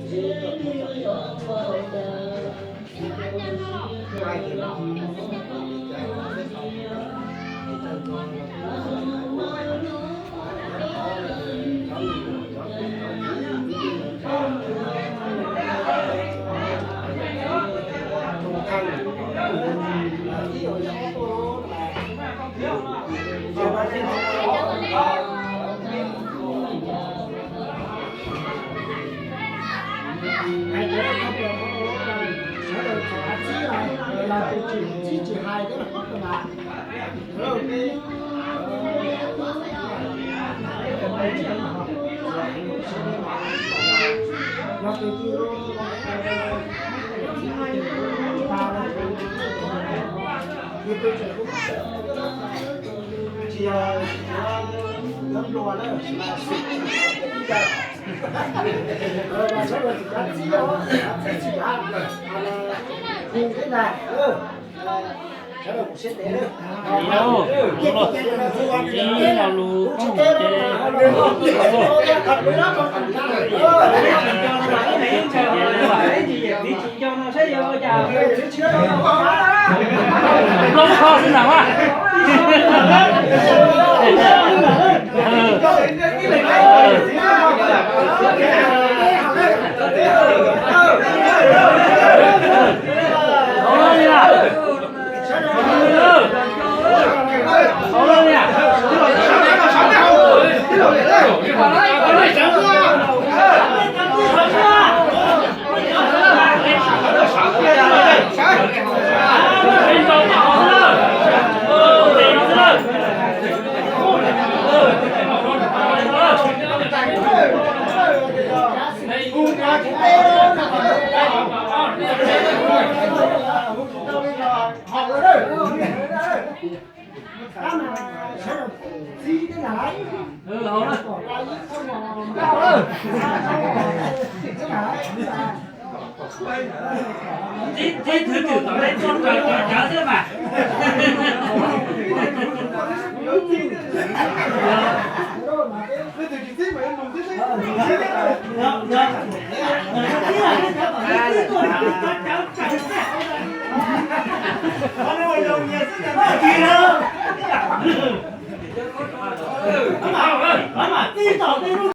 Hais tias sawv daws tsis hais txib, los tus tsis txib tsis hais thiab los pab tus mas. Ib lo lus phooj ces lub kho xwb ntag mas. Txib thwv twm tom nej tuaj raws cov cawv xwb mas.